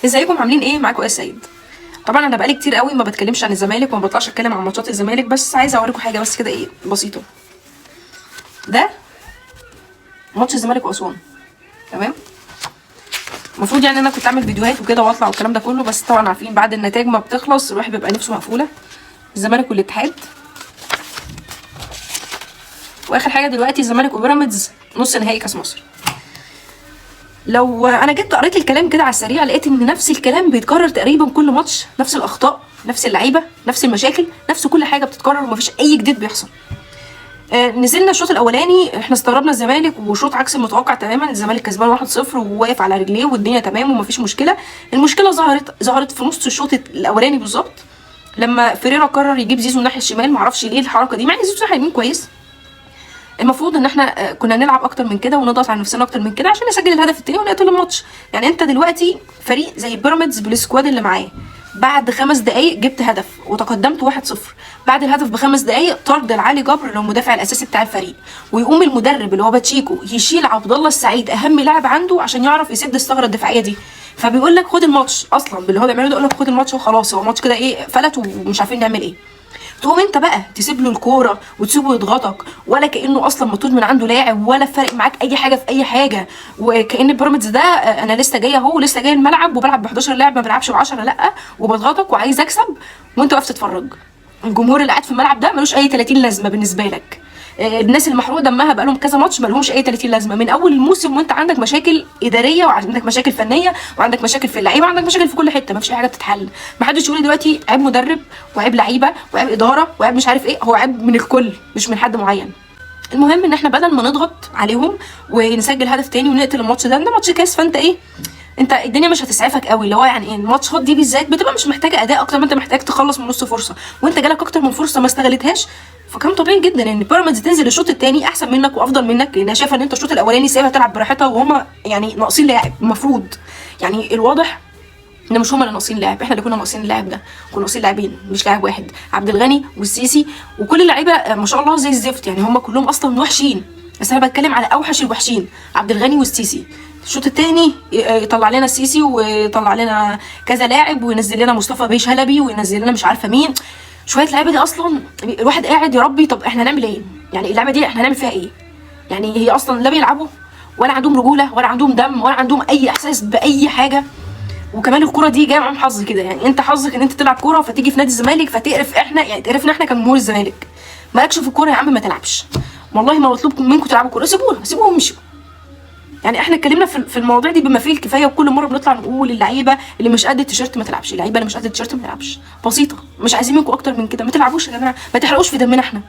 ازيكم عاملين ايه؟ معاكم ايه السيد. طبعا انا بقالي كتير قوي ما بتكلمش عن الزمالك وما بطلعش اتكلم عن ماتشات الزمالك، بس عايزه اوريكم حاجة بس كده ايه بسيطة. ده ماتش الزمالك واسوان، تمام؟ المفروض يعني انا كنت اعمل فيديوهات وكده واطلع والكلام ده كله، بس طبعا عارفين بعد النتائج ما بتخلص الواحد بيبقى نفسه مقفولة. الزمالك والاتحاد، واخر حاجة دلوقتي الزمالك وبيراميدز نص نهائي كاس مصر. لو انا جيت قريت الكلام كده على السريع لقيت ان نفس الكلام بيتكرر تقريبا كل ماتش، نفس الاخطاء، نفس اللعيبة، نفس المشاكل، نفس كل حاجة بتتكرر ومفيش اي جديد بيحصل. نزلنا الشوط الاولاني احنا استغربنا الزمالك، وشوط عكس المتوقع تماما. الزمالك كسبان 1-0 وواقف على رجليه والدنيا تمام ومفيش مشكلة. المشكلة ظهرت في نص الشوط الاولاني بالظبط، لما فيريرا قرر يجيب زيزو الناحية الشمال. معرفش ليه الحركة دي، مع ان زيزو الناحية اليمين كويس. المفروض ان احنا كنا نلعب اكتر من كده ونضغط على نفسنا اكتر من كده عشان نسجل الهدف الثاني ونقتل الماتش. يعني انت دلوقتي فريق زي بيراميدز بال squad اللي معاه، بعد 5 دقائق جبت هدف وتقدمت 1-0. بعد الهدف ب5 دقائق طرد لعلي جبر اللي هو المدافع الاساسي بتاع الفريق، ويقوم المدرب اللي هو باتشيكو يشيل عبد الله السعيد اهم لاعب عنده عشان يعرف يسد الثغرة الدفاعية دي. فبيقول لك خد الماتش اصلا باللي هو بيعمله ده، يقول لك خد الماتش وخلاص، هو ماتش كده ايه فلت ومش عارفين نعمل ايه. تقوم انت بقى تسيب له الكورة وتسيبه يضغطك ولا كانه اصلا مطرود من عنده لاعب ولا فارق معاك اي حاجة في اي حاجة، وكأن بيراميدز ده انا لسه جاي اهو، لسه جاي الملعب وبلعب ب 11 لاعب ما بلعبش ب 10، لا وبضغطك وعايز اكسب وانت واقف تتفرج. الجمهور اللي قاعد في الملعب ده ملوش اي 30 لازمه بالنسبة لك. الناس اللي محروق دمها بقالهم كذا ماتش مالهمش اي 30 لازمه. من اول الموسم وانت عندك مشاكل ادارية وعندك مشاكل فنية وعندك مشاكل في اللعيبة وعندك مشاكل في كل حتة، مفيش اي حاجة بتتحل. ما حدش يقول لي دلوقتي عيب مدرب وعيب لعيبة وعيب ادارة وعيب مش عارف ايه، هو عيب من الكل مش من حد معين. المهم ان احنا بدل ما نضغط عليهم ونسجل هدف تاني ونقتل الماتش ده، ده ماتش كاس، فانت ايه انت الدنيا مش هتسعفك قوي. اللي هو يعني ايه الماتشات دي بالذات بتبقى مش محتاجه اداء اكتر ما انت محتاج تخلص من نص فرصة، وانت جالك اكتر من فرصة ما استغلتهاش. فكان طبيعي جدا ان بيراميدز تنزل الشوط الثاني احسن منك وافضل منك، لانها شايفه ان انت الشوط الاولاني سايبها تلعب براحتها وهما يعني ناقصين لاعب. المفروض يعني الواضح ان مش هما اللي ناقصين لاعب، احنا اللي كنا ناقصين اللاعب ده، كنا ناقصين لاعبين مش لاعب واحد، عبد الغني والسيسي وكل اللعيبة ما شاء الله زي الزفت، يعني هما كلهم اصلا وحشين، بس انا بتكلم على اوحش الوحشين، عبد الغني والسيسي. الشوط الثاني يطلع لنا السيسي ويطلع لنا كذا لاعب وينزل لنا مصطفى بيه شلبي وينزل لنا مش عارفه مين، شوية لعيبة دي اصلا الواحد قاعد يا ربي طب احنا هنعمل ايه؟ يعني اللعبة دي احنا هنعمل فيها ايه؟ يعني هي اصلا لا بيلعبوا ولا عندهم رجوله ولا عندهم دم ولا عندهم اي احساس باي حاجة. وكمان الكورة دي جاية معاهم حظ كده، يعني انت حظك ان انت تلعب كورة فتيجي في نادي الزمالك فتقرف احنا، يعني تقرفنا احنا كجمهور الزمالك. مالكش في الكورة يا عم ما تلعبش، والله ما مطلوب منكم تلعبوا كورة، سيبونا سيبوهم امشوا. يعني احنا اتكلمنا في المواضيع دي بما فيه الكفاية، وكل مرة بنطلع نقول اللعيبة اللي مش قد التيشيرت ما تلعبش، اللعيبة اللي مش قد التيشيرت ما تلعبش، بسيطة، مش عايزين منكم اكتر من كده، ما تلعبوش يا جماعة، ما تحرقوش في دمنا احنا.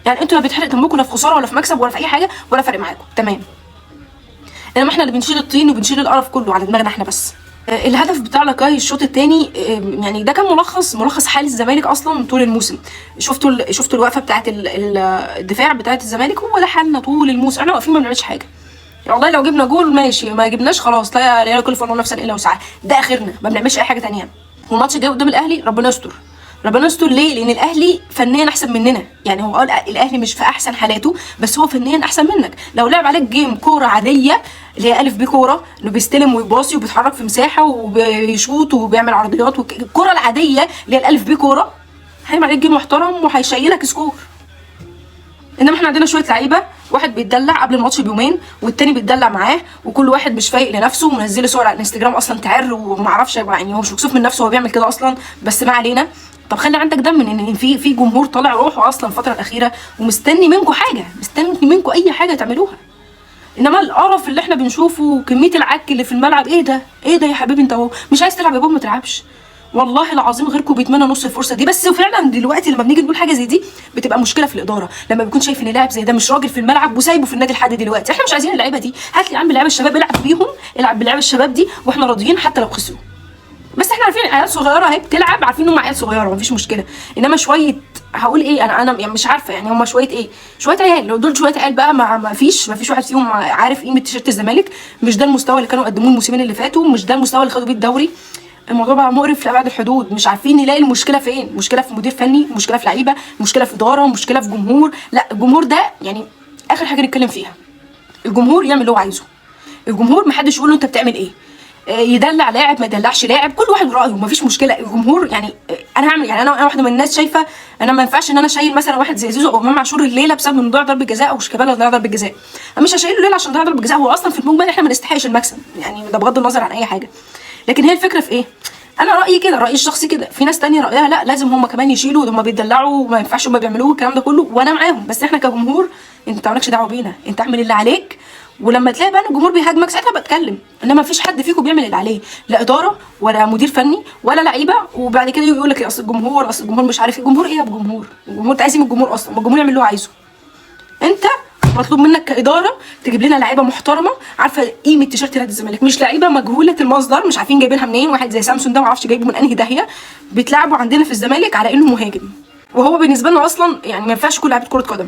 يعني انتوا لا بيتحرق دمكم لا في خسارة ولا في مكسب ولا في اي حاجة ولا فارق معاكم، تمام. انما احنا اللي بنشيل الطين وبنشيل القرف كله على دماغنا احنا بس. الهدف بتاع لاكاي الشوط الثاني يعني ده كان ملخص حال الزمالك اصلا طول الموسم. شفتوا الوقفة بتاعه الدفاع بتاعه الزمالك، هو ده حالنا طول الموسم، احنا واقفين ما بنعملش حاجة. يعني والله لو جبنا جول ماشي، ما جبناش خلاص لا يكلف الله نفسا الا وسعها، ده اخرنا، ما بنعملش اي حاجة ثانية. والماتش الجاي قدام الاهلي ربنا يستر، ربنا يستر. ليه؟ لان الاهلي فنيا احسن مننا، يعني هو قال الاهلي مش في احسن حالاته بس هو فنيا احسن منك. لو لعب عليك game كورة عادية اللي هي الف ب كورة، انه بيستلم ويباصي وبيتحرك في مساحة وبيشوط وبيعمل عرضيات الكورة العادية اللي هي الالف ب كورة، هيعمل عليك game محترم وهيشيلك score. انما احنا عندنا شوية لعيبة، واحد بيتدلع قبل الماتش بيومين والتاني بيتدلع معاه، وكل واحد مش فايق لنفسه ومنزل صور على الانستجرام اصلا تعر وما اعرفش، يعني هو مش مكسوف من نفسه هو بيعمل كده اصلا، بس ما علينا. طب خلي عندك دم، ان في جمهور طالع روحه اصلا الفترة الاخيرة ومستني منكم حاجة، مستني منكم اي حاجة تعملوها. انما القرف اللي احنا بنشوفه وكمية العك اللي في الملعب، ايه ده؟ ايه ده يا حبيبي؟ انت اهو مش عايز تلعب يا بابا ما تلعبش. والله العظيم غيركم بيتمنى نص الفرصة دي. بس فعلا دلوقتي لما بنيجي نقول حاجة زي دي بتبقى مشكلة في الادارة، لما بيكون شايف ان لاعب زي ده مش راجل في الملعب وسايبه في النادي لحد دلوقتي. احنا مش عايزين اللعيبة دي، هات لي يا عم لعيبة الشباب العب بيهم، العب بلعيبه الشباب دي واحنا راضيين حتى لو خسروا. بس احنا عارفين عيال صغيرة اهي بتلعب، عارفين ان هم عيال صغيرة مفيش مشكلة. انما شوية هقول ايه انا يعني مش عارفه، يعني هم شوية ايه، شوية عيال، لو دول شوية عيال بقى ما فيش واحد فيهم عارف قيمة تيشيرت الزمالك. مش ده المستوى اللي كانوا قدموه الموسمين اللي فاتوا، مش ده المستوى اللي خدوا بيه الدوري. الموضوع بقى مقرف لأبعد الحدود، مش عارفين نلاقي المشكلة فين. مشكلة في مدير فني، مشكلة في لعيبة، مشكلة في ادارة، مشكلة في جمهور. لا الجمهور ده يعني اخر حاجة نتكلم فيها. الجمهور يعمل اللي هو عايزه، الجمهور محدش يقول له انت بتعمل ايه. يدلع لاعب ما يدلعش لاعب، كل واحد رايه مفيش مشكلة. الجمهور يعني انا هعمل يعني انا واحدة من الناس شايفه انا ما ينفعش ان انا شايل مثلا واحد زي زيزو او امام عاشور الليلة بسبب انه ضيع ضربه جزاء او شيكابالا ضيع ضربه جزاء، انا مش هشيله الليلة عشان ضيع ضربه جزاء. هو اصلا في المجمل احنا ما نستحقش المكسب يعني، ده بغض النظر عن اي حاجة. لكن هي الفكرة في ايه؟ انا رايي كده، رايي الشخصي كده. في ناس تانية رايها لا، لازم هم كمان يشيلوا، هم بيدلعوا وما ينفعش هم بيعملوه الكلام ده كله، وانا معاهم. بس احنا كجمهور انت مالكش دعوه بينا، انت اعمل اللي عليك، ولما تلاقي بقى الجمهور بيهاجمك ساعتها بتكلم. انما مفيش حد فيكم بيعمل اللي عليه، لا ادارة ولا مدير فني ولا لعيبة، وبعد كده يقول لك اصل الجمهور، اصل الجمهور مش عارف ايه. الجمهور ايه يا الجمهور؟ الجمهور انت عايز ايه من الجمهور اصلا؟ ما الجمهور يعمل اللي هو عايزه. انت مطلوب منك كادارة تجيب لنا لعيبة محترمه عارفه قيمة تيشيرت نادي الزمالك، مش لعيبة مجهولة المصدر مش عارفين جايبينها منين. واحد زي سامسون ده ما اعرفش جايبه من انهي داهية، بيتلعبوا عندنا في الزمالك على انه مهاجم، وهو بالنسبة لنا اصلا يعني ما ينفعش يكون لعيبة كره قدم.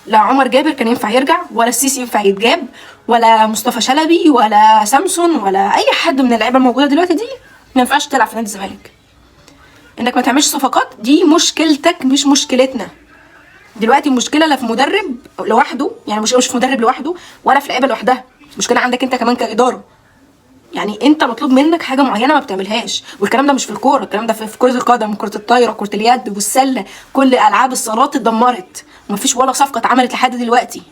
لا عمر جابر كان ينفع يرجع، ولا السيسي ينفع يتجاب، ولا مصطفى شلبي، ولا سامسون، ولا اي حد من اللعيبة الموجودة دلوقتي دي ما ينفعش تلعب في نادي الزمالك. انك ما تعملش صفقات دي مشكلتك مش مشكلتنا. دلوقتي المشكلة لا في مدرب لوحده، يعني مش في مدرب لوحده ولا في لعيبة لوحدها، المشكلة عندك انت كمان كادارة. يعني انت مطلوب منك حاجة معينة ما بتعملهاش، والكلام ده مش في الكورة، الكلام ده في كره القدم، كره الطايره، كره اليد والسله، كل العاب الصالات اتدمرت ومفيش ولا صفقة اتعملت لحد دلوقتي.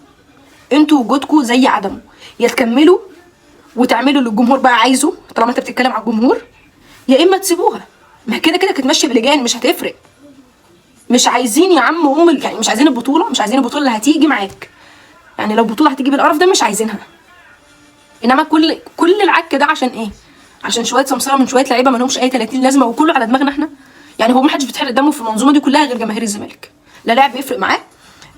انتوا وجودكم زي عدمه، يا تكملوا وتعملوا اللي الجمهور بقى عايزه طالما انت بتتكلم على الجمهور، يا اما تسيبوها. ما كده كده كانت ماشية بلجان مش هتفرق. مش عايزين يا عم يعني مش عايزين البطولة، مش عايزين البطولة اللي هتيجي معاك. يعني لو بطوله هتيجي بالقرف ده مش عايزينها. انما كل العك ده عشان ايه؟ عشان شوية سمسره من شوية لعيبة ما لهمش اي 30 لازمه، وكله على دماغنا احنا. يعني هو ما حدش بيتحرق دمه في المنظومة دي كلها غير جماهير الزمالك. لا لاعب بيفرق معاه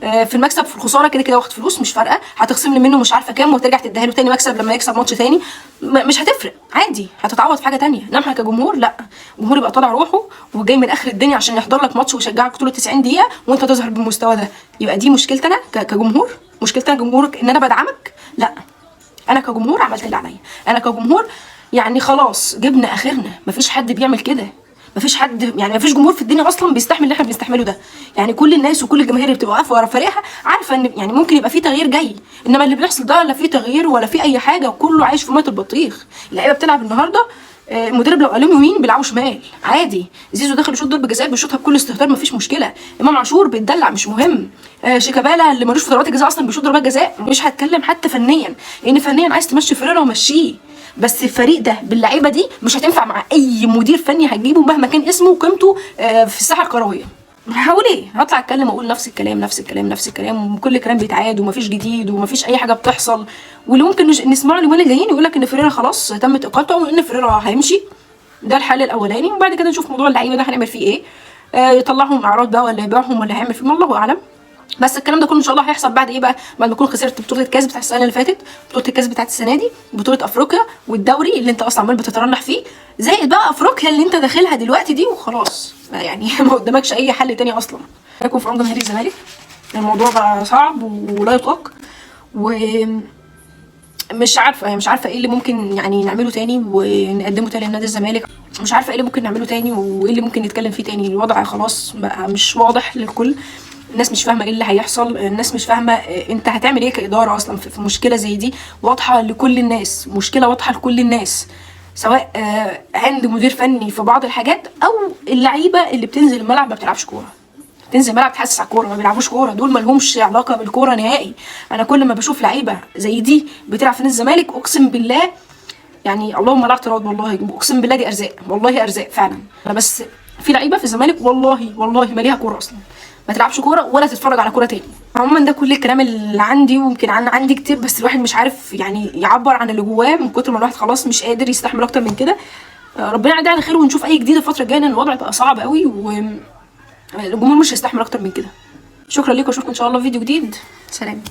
في المكسب في الخسارة، كده كده واخد فلوس مش فارقه، هتخصم لي منه مش عارفه كام وترجع تديها له تاني مكسب لما يكسب ماتش تاني، مش هتفرق عادي، هتتعوض في حاجة تانية. انما احنا كجمهور لا، الجمهور يبقى طالع روحه وجاي من اخر الدنيا عشان يحضر لك ماتش ويشجعك طول 90 دقيقة وانت تظهر بالمستوى ده. يبقى دي مشكلتي انا كجمهور، مشكلتي انا كجمهور ان انا بدعمك؟ لا، انا كجمهور عملت اللي عليا. انا كجمهور يعني خلاص جبنا اخرنا، مفيش حد بيعمل كده، مفيش حد يعني مفيش جمهور في الدنيا اصلا بيستحمل اللي احنا بنستحمله ده. يعني كل الناس وكل الجماهير اللي بتبقى واقفة ورا فريقها عارفه ان يعني ممكن يبقى في تغيير جاي، انما اللي بيحصل ده لا في تغيير ولا في اي حاجة، وكله عايش في مية البطيخ. اللعيبة بتلعب النهارده، المدرب لو قال لهم يمين بيلعبوا شمال عادي. زيزو دخل يشوط ضربه جزاء بيشوطها بكل استهتار مفيش مشكلة. امام عاشور بيتدلع مش مهم. شيكابالا اللي ملوش في ضربات الجزاء اصلا بيشوط ضربات جزاء. مش هتكلم حتى فنيا، لان فنيا عايز تمشي فريرة ومشيه، بس الفريق ده باللعيبه دي مش هتنفع مع اي مدير فني هتجيبه مهما كان اسمه وقيمته في الساحة الكروية. هقول ايه؟ هطلع اتكلم واقول نفس الكلام نفس الكلام نفس الكلام، وكل كلام بيتعاد ومفيش جديد ومفيش اي حاجة بتحصل. واللي ممكن نسمعه اليومين الجايين يقول لك ان فريرة خلاص تمت اقالته وان فريرة هيمشي، ده الحل الاولاني. وبعد كده نشوف موضوع اللعيبة ده هنعمل فيه ايه، يطلعهم اعراض بقى ولا يبيعهم ولا هيعمل فيهم، الله اعلم. بس الكلام ده كله ان شاء الله هيحصل بعد ايه بقى؟ بعد ما اكون خسرت بطوله الكاس بتاع السنة اللي فاتت، بطوله الكاس بتاعت السنة دي، بطوله افريقيا، والدوري اللي انت اصلا عمال بتترنح فيه، زائد بقى افريقيا اللي انت داخلها دلوقتي دي، وخلاص يعني ما قدامكش اي حل تاني اصلا. لكم في عمق جماهير الزمالك الموضوع بقى صعب ولا يطاق، و مش عارفه ايه اللي ممكن يعني نعمله تاني ونقدمه تاني لنادي الزمالك. مش عارفه ايه اللي ممكن نعمله تاني وايه اللي ممكن نتكلم فيه تاني. الوضع خلاص بقى مش واضح للكل، الناس مش فاهمه ايه اللي هيحصل، الناس مش فاهمه انت هتعمل ايه كادارة اصلا في مشكلة زي دي واضحة لكل الناس، مشكلة واضحة لكل الناس، سواء عند مدير فني في بعض الحاجات او اللعيبة اللي بتنزل الملعب ما بتلعبش كورة، تنزل الملعب تحسس على الكورة، ما بيلعبوش كورة، دول ما لهمش علاقة بالكورة نهائي. انا كل ما بشوف لعيبة زي دي بتلعب في نادي الزمالك اقسم بالله يعني اللهم لا اعتراض، والله اقسم بالله دي ارزاق، والله ارزاق فعلا. انا بس في لعيبة في الزمالك والله والله ما ليها كورة اصلا، ما تلعبش كورة ولا تتفرج على كورة تاني. عموما ده كل الكلام اللي عندي، ويمكن عندي كتير، بس الواحد مش عارف يعني يعبر عن اللي جواه من كتر ما الواحد خلاص مش قادر يستحمل اكتر من كده. ربنا يعدي على خير ونشوف اي جديد الفترة الجاية، لان الوضع بقى صعب قوي والجمهور مش هيستحمل اكتر من كده. شكرا لكم، واشوفكم ان شاء الله في فيديو جديد. سلام.